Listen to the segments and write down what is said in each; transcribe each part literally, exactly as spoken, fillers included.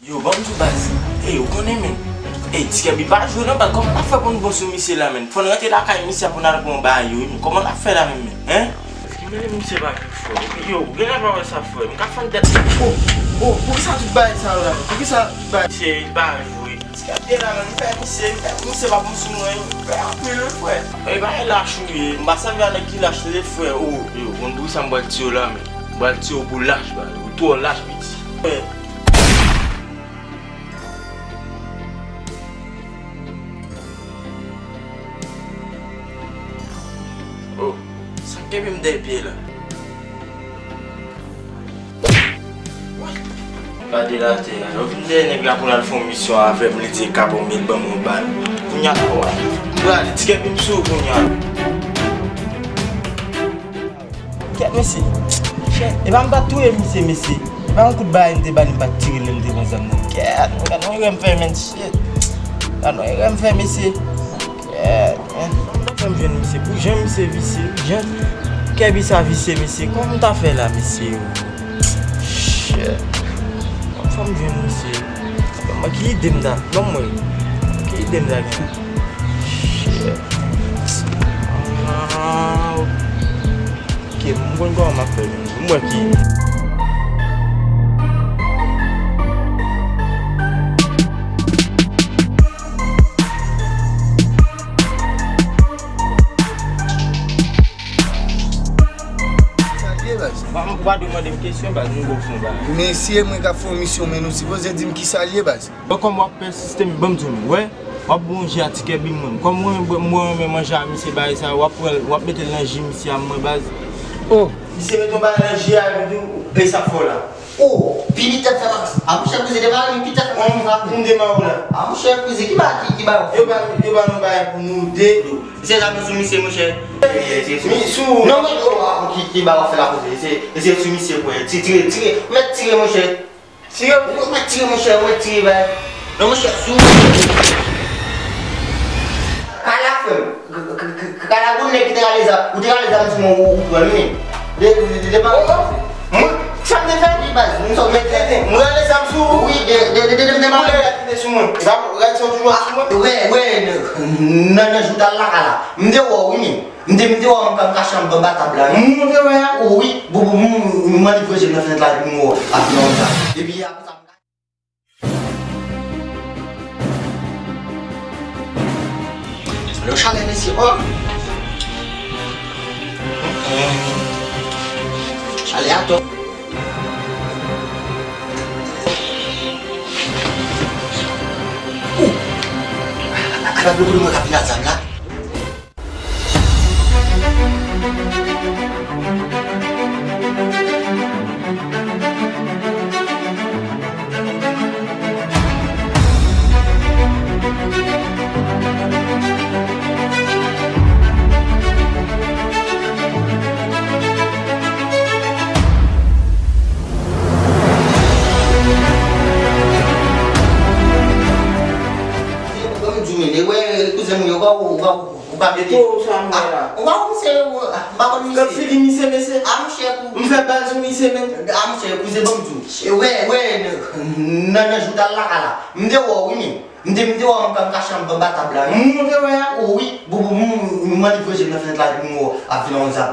Yo, ban m di w baz. Ey, ou konnen, men. Ey, Ti Kèbi pa jwe non, baz. Kòman n ap fè pou n bon sou misye la, men? Fò n rantre lakay misye a pou n al pran bagay yo, wi, men. Kòman n ap fè la menm, men? Hein? Ki mele misye pa jwe, frè? Yo, ou genlè pa wè sa, frè. M ka fann tèt. Oh, oh, poukisa tout bagay sa yo la, men? Poukisa tout bagay? Misye, li pa jwe. Ti Kèbi la, men, m fè misye, m fè misye pa bon sou mwen, m fè anpil, wi, frè. Ey, bagay lach ou ye, m pa sèvi a nèg ki lach, tande, frè. Oh, yo, konn poukisa m pral tiye w la, men. M pral tiye w pou lach, baz. Ou twò lach, piti. Frè. Oh, sa k kenbe m dèyè pye la? Gade l atè a. Yo vin dèyè nèg la pou l al fè yon misyon avè m, li di e ka pran m, li ban m yon bal. Kounye a, oh, m prale, Ti Kèbi m sou ou kounye a. Kèt, mesye. Chè, e pa m pa t touye misye, mesye. E pa yon kout bagay m te ba li, m pa t tire l, li te pran zam nan. Kèt, gad yon erè m fè, men, shit. Gad yon erè m fè, mesye. Kèt, men. Fè m jwenn misye. Pou jan misye visye, jan Kèbi sa visye, mesye. Kòman m ta fè la, mesye? Shit. Fò m jwenn misye. Ban mwen ki ide m ta, ban mwen. Ki ide m ta gen? Shit. Ah, ok, m konn kòman m ap fè menm. M wè ki. Sa l ye, baz? Ou pa, ou pa dwe mande m kesyon, baz, nou gon fon bagay. Mesye, mwen k ap fè yon misyon, men nou sipoze di m kisa l ye, baz. Bon, kòm w ap pèsiste, m ban m di w, wè, w ap bwonje a Ti Kèbi mwen. Kòm mwen, mwen renmen manje a misye bagay sa, w ap pran l, w ap mete l nan ji misye a mwen, baz. Oh, misye mete yon bagay nan ji a, epi di w, e sa k fè w la? Oh, pi li tèt fè mas. A mouchè kouze de bagay, pi tèt fè mas sa. M demann ou la. A mouchè kouze, ki ba, ki, ki ba w? Yo ba, yo ba nou bagay pou nou de. Se zam sou misye, mouchè. Mi sou. Non, men, oh, ah, ki, ki ba w fè la koze? Se, se sou misye pou ti, tire, tire. Mèt tire, mouchè. Tire, ou mèt tire, mouchè, ou mèt tire, bay. Non, mouchè, sou. Kala, frè m. K-, k-, k-, kala, gon nèg ki te rale zam, ou te rale zam sou mwen, ou, ou pran li menm. De, de, de, de, pa. Mwen, sa m te fè? Wi, baz, m sot mèt tenten. Mwen rale zam sou ou? Wi, de, de, de, de, de, de, de, de, de, de, sou mwen. E pa rad sa w toujou ap sou mwen? Wè, wè, nan, nan, nan jou t al lakay la. M te wè w, wi, men. M te, m te wè w, m ka m kache anba tab la. M te wè a? O wi, bon, bon, m, m, m annik voye je m nan fenèt la epi m wè w ap vin anba. Epi apre sa, m ka. Lè w chalè, mesye, o! Chalè atò. Ou! Ala de kote mwen ka vin ak zam la. Kouzen mwen yo, ou pa, ou pa, ou pa mete. Ou pa wè misye, ou pa konn misye. Gad figi misye, mesye. A, mouchè, kou. M fè bal sou misye, men. A, mouchè, kouzen, ban m di w. Wè, wè, nan, nan jou t al lakay la. M te wè w, wi, men. M te, m te wè w, m ka m kache anba tab la. M te wè a? O wi, bon, bon, m, m, m annik voye je m nan fenèt la epi m wè w ap vin ak yon zam.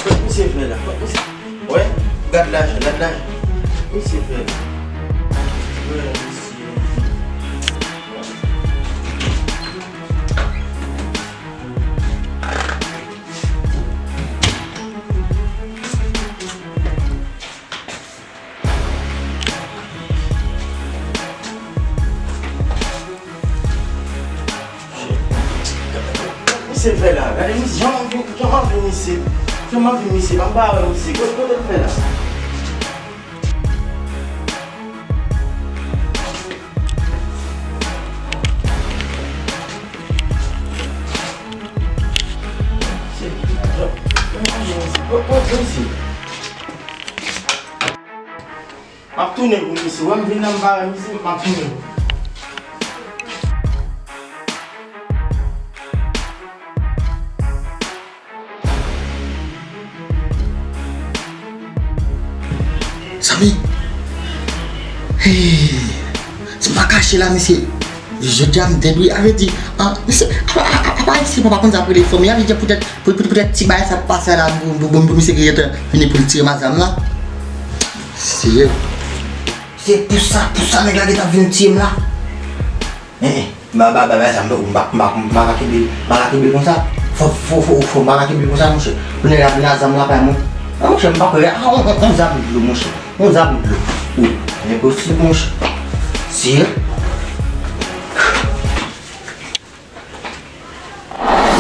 Kot misye fè la? Kot misye? Wè, gad lajan, gad lajan. Misye fè la. Wè, misye. Misye fè la, gade misye, jan m anvi, jan m anvi misye, jan m anvi misye, pa m pa wè misye, kote, kote l fè la? O, o, mesye. M ap tounen pou misye. Wè m vin nan m pa wè misye, m ap tounen. Zanmi. Hey. Si m pa kache la, mesye. Jodi a m dead wi, a vle di, ah, mesye, apa, apa, apa, mesye, pa konn sa pou li fanmi, a vle di, poutèt, pou, pou, poutèt ti bagay sa pase la, pou, pou, pou, pou misye ki gentan vini pou l tire m a zam la. Serye. Se pou sa, pou sa nèg la gentan vin tiye m la. Hein, hein. Ba, ba, ba, ba, sa, m pa, m pa, m pa, m pa ka kenbe, m pa ka kenbe konsa. Fò, fò, fò, fò, m pa ka kenbe konsa, monchè. Pou nèg la vin a zam la, pa mwen. Ah, monchè, m pa kwè. Ah, on, on, on zam dlo, monchè. On zam dlo. Wi, enposib, monchè. Sirye.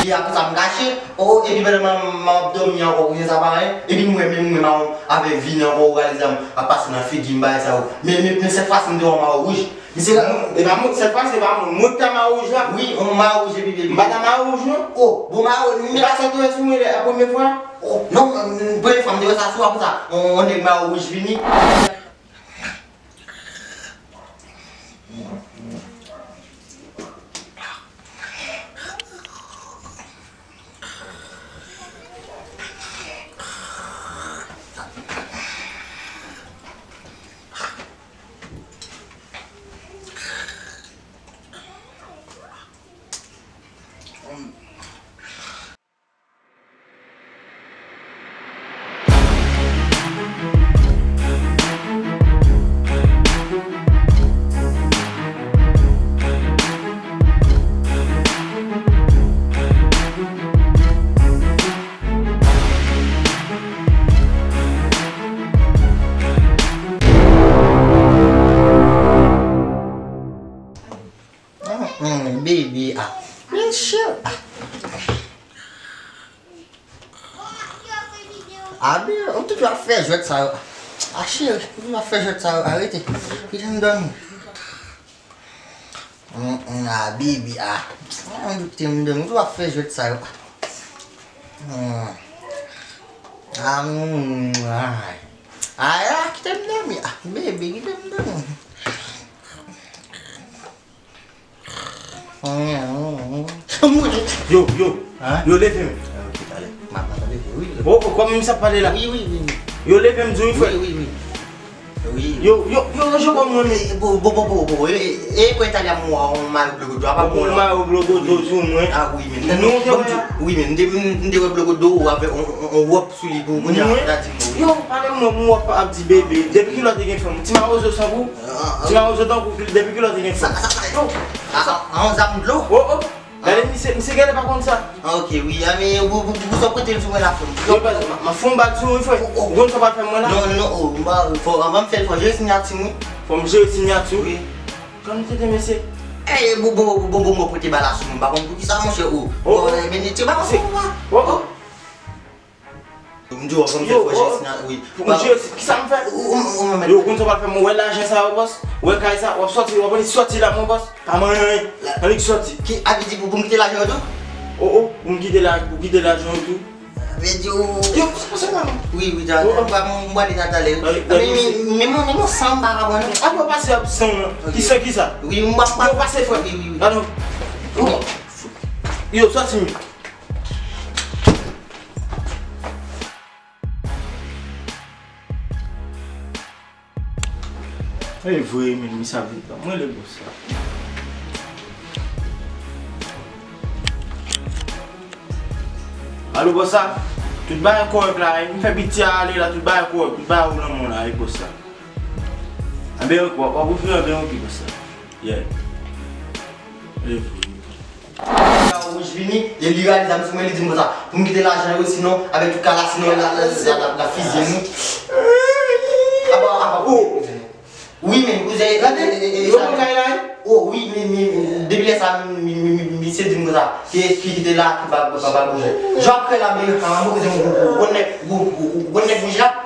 Li a konsa m kache, o, epi pandan m, m ap dòmi ankò, ou gen sa pa anyen, epi m wè menm mwen mawon avè vin ankò, ou gade zam ap pase nan figi m, bagay sa yo. Men, men, men sèt fwa si m te wè yon mawo wouj. Misye, e pa mwen, sèt fwa se pa mwen, mwen ki ta mawo wouj la. Wi, yon mawo wouj epi, epi. M pa ta mawo wouj non. O, bon mawo, men. E pa sa w te wè sou mwen lè, a premye fwa? O, non, m, m, premye fwa m te wè sa sou ou, apre sa, yon, yon nèg mawo wouj vini. Mm, mm, baby, ah. Mesye, ah. Abi, ou toujou ap fè jwèt sa yo. Ah, cheri, ou toujou ap fè jwèt sa yo. Arete. Kite m dòmi. Mm, mm, ah, baby, ah. Ah, kite m dòmi. Ou toujou ap fè jwèt sa yo. Mm. Ah, mm, ay. Ay, ah, kite m dòmi. Ah, baby, kite m dòmi. Yo, yo. Hein? Yo, leve m. Ah, ok, talè. M ap, m ap leve, wi. Oh, oh, kòman misye ap pale la? Wi, wi, wi, wi. Yo, leve m, di w, wi, frè. Wi, wi, wi. Wi. Yo, yo, yo, ranje kò mwen, men. Bon, bon, bon, bon, bon. E, e, e, kò Italyan m wè yon mayo blogodo, apa bon, yon mayo blogodo sou mwen. Ah, wi, men. Non, wi, men, m te, m te wè blogodo avè yon, yon, yon wòb sou li pou kounye a, ta di m wi. Yo, pale m, mwen, m wè ap di bebe. Depi kilè w te gen fanm? Ti mawozo san gou. Ti mawozo tankou, depi kilè w te gen fanm? Sa, sa, sa, yo. A, a, a, yon zam dlo? Oh, oh. Gade, misye, misye genlè pa konn sa. Ah, ok, wi. A, men, ou, ou, ou, ou sot kote l sou mwen la, frè m. Wi, baz, m, m ap fè yon bal sou ou, wi, frè. Oh, oh. Ou konn sa w pral fè mwen la? Non, non, oh, m pa, fò, anvan m fè l, fò jere sinyati m, wi. Fò m jere sinyati w? Wi. Kòm tete, mesye. Eh, bon, bon, bon, bon, bon, bon, pote bal la sou mwen. M pa konn poukisa, monchè, oh. Oh, oh. Oh, eh, men, ti bal la sou mwen. Oh, oh. M di w, fò m fè fò jere sinyati, wi. Pou m jere si, kisa m fè? Ou, ou, ou, ou, yo, ou konn sa w pral fè, mwen wè lajan sa yo, bòs. Wè kay sa, w ap sòti, w ap annik sòti la, mon bòs. Pa manyen anyen. Annik sòti. Ki, a vle di pou, pou m kite lajan yo tou? Oh, oh, pou m kite la, pou kite lajan yo tou. Vle di ou. Yo, sa, sa, sa. Wi, wi, ta, oh, oh. M pral, m pral li ta talè. Talè, talè, men, men, men, men, men, san m pa kapab, non. A, yo pase ap san, non. Ok. Ki san, kisa? Wi, m pa, m pa. Yo pase, frè. Wi, wi, wi. Gadon. Wi. Yo, sòti, men. E vre, men, misye ap vin pran mwen, le bòs la. Alo, bòs la? Tout bagay kòrèk la, m fè piti a ale la, tout bagay kòrèk, tout bagay ou nan men w la, wi, bòs la. Anben, w ap, w ap ouvri anben, ok, bòs la. Yeah. E vre. Wouj vini, e li rale zam sou mwen, li di m konsa, pou m kite lajan yo, sinon, avèk tout kala, sinon, la, la, la, la, la fizye nou. Apa, apa, oh. Wi, men, kouzen, gade, e, e, e, yo sa, pran kay la, wi? Oh, wi, men, men, depi lè sa, mi, mi, mi, mi, misye di m konsa, ki, ki kite la, ki pa, pa, pa bouje. Jan ap fè la, men, ah, mwen, kouzen, ou, ou, ou, ou, ou, ou, ou, ou, ou, ou, ou, ou, ou, ou, ou, ou, ou, ou, ou,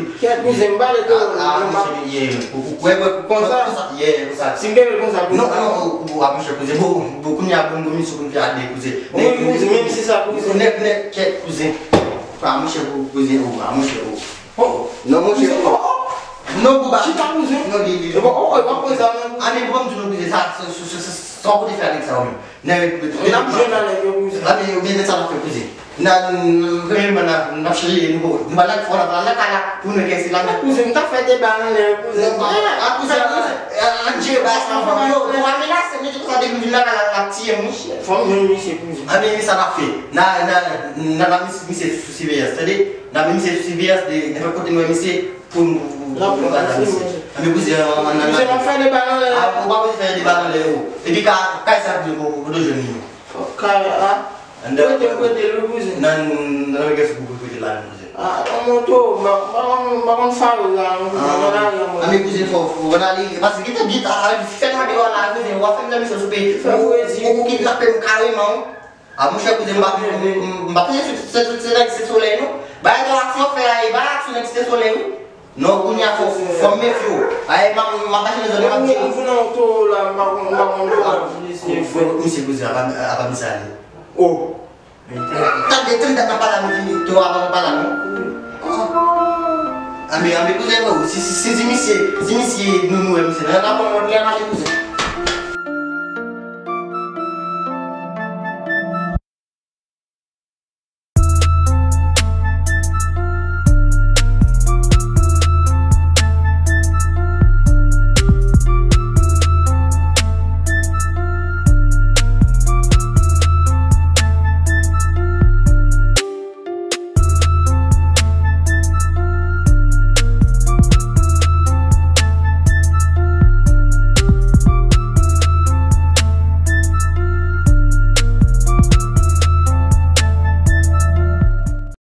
Kèt kouzen, m pale de ou. Ah, ah, monchè, yeah, pou, pou, wè, wè, konsa? Konsa, yeah, konsa. Si m te rele konsa, non, non, ou, ou, ah, monchè, kouzen, bon, bon, kounye a, bon, bon, misye konn fè ade, kouzen. Wi, kouzen, menm si sa, kouzen. Nèt, nèt, kèt, kouzen. Ah, monchè, kouzen, oh, ah, monchè, oh. Oh, non, monchè, oh, oh. Non, Bouba. Chita, kouzen. Non, li, li. E bon, oh, oh, e pa koze a, non. Ah, men, bon, m di nou, kouzen, sa, sa, sa, sa, sa, sa w pote fè avèk sa, ou menm? N ap jwenn nan nèg yo, kouzen. Ah, men, men, men sa n ap fè, kouzen. N a, n, premyèman, n a, n ap chèche, nou, nou pa lage fò, n ap lage kala pou nou kèse la. Kouzen, m ta fè deba nan lè, kouzen. Non, ah, kouzen, ah, ah, an jere bagay sa anvan. Yo, nou a menase, men tout sa depi m vin lakay la, l ap tiye m, wi. Fò m jwenn misye, kouzen. Ah, men, men sa n ap fè. N a, n a, n a, n a misye, misye sou siveyans, tande? N a misye sou siveyans de nenpòt kote nou wè misye. Pou nou, pou nou pa la misye. Anben, kouzen, an, an, an, kouzen, m ap fè deba nan lè. Ah, ou pa bezwen fè deba nan lè, yo. Epi ka, kay sa, kote, kote w jwenn li, yo? Kay, ah. Kote, kote l, wi, kouzen? Nan, nan, nan, nan, kouzen. Ah, an moto, m pa, m pa konn, m pa konn fare la, non, kouzen, m pa konn ale, mwen. Anben, kouzen, fò, fò, fò n ale, paske gen tan, gen tan, a, fè nan deyò la, kouzen, w ap fè m nan misyon sou peyi. Fè fredi. Ou, ou kidnape m kareman, wi. Ah, monchè, kouzen, m pa, m, m, m pa panse se, se, se, se nèg Site Solèy, non. Bagay aksyon fè a, e bagay aksyon nèg Site Solèy, wi. Non, kounye a, fò, fò, fò m mefye w. Ay, m ap, m ap mache nan zòn nan, m ap di w. M vin nan oto la, m pa konn, m pa konn, m pa konn, misye, kouzen, apa, apa misye ale. Oh. Tande, tande, tande, nan pale a, m vin, to, apa, nan pale a, non. Ah. Anben, anben, kouzen, non, si, si, si, si misye, si misye, nou, nou wè misye, nan, nan, nan, nan, kouzen.